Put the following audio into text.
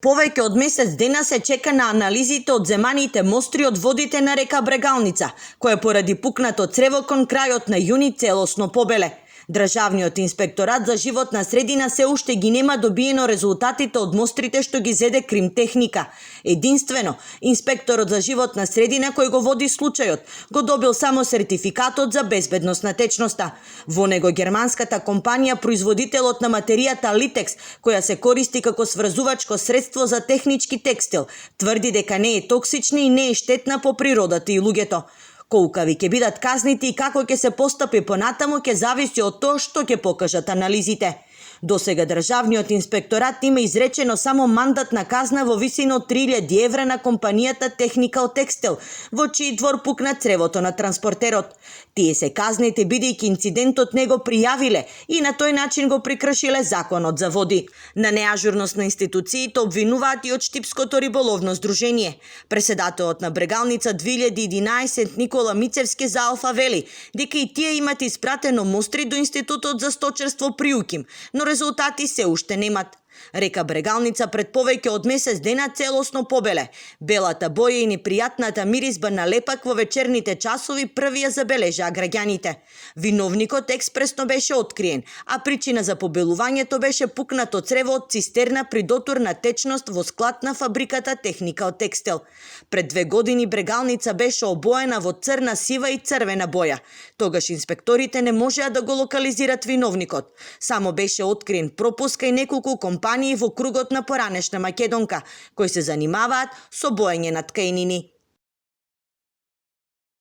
Повеќе од месец дена се чека на анализите од земаните мостри од водите на река Брегалница, која поради пукнато црево кон крајот на јуни целосно побеле. Државниот инспекторат за животна средина се уште ги нема добиено резултатите од мострите што ги зеде Кримтехника. Единствено, инспекторот за животна средина кој го води случајот, го добил само сертификатот за безбедност на течноста. Во него германската компанија производителот на материјата Литекс, која се користи како сврзувачко средство за технички текстил, тврди дека не е токсична и не е штетна по природата и луѓето. Колкави ќе бидат казните и како ќе се постапи понатаму ќе зависи од тоа што ќе покажат анализите. Досега државниот инспекторат има изречено само мандатна казна во висина од 3000 евра на компанијата Technical Textile, во чиј двор пукна цревото на транспортерот. Тие се казните бидејќи инцидентот не го пријавиле и на тој начин го прекршиле законот за води. На неажурност на институциите обвинуваат и од Штипското риболовно здружение. Преседателот на Брегалница 2011 Никола Мицевски за Алфа вели дека и тие имат испратено мостри до Институтот за сточарство при УКИМ, но резултати се уште немат. Река Брегалница пред повеќе од месец дена целосно побеле. Белата боја и непријатната миризба на лепак во вечерните часови први ја забележаа граѓаните. Виновникот експресно беше откриен, а причина за побелувањето беше пукнато црево од цистерна при дотур на течност во склад на фабриката Technical Textile. Пред 2 години Брегалница беше обоена во црна, сива и црвена боја. Тогаш инспекторите не можеа да го локализират виновникот. Само беше откриен пропуска и неколку компании во кругот на поранешна Македонка, кои се занимаваат со боење на ткаенини.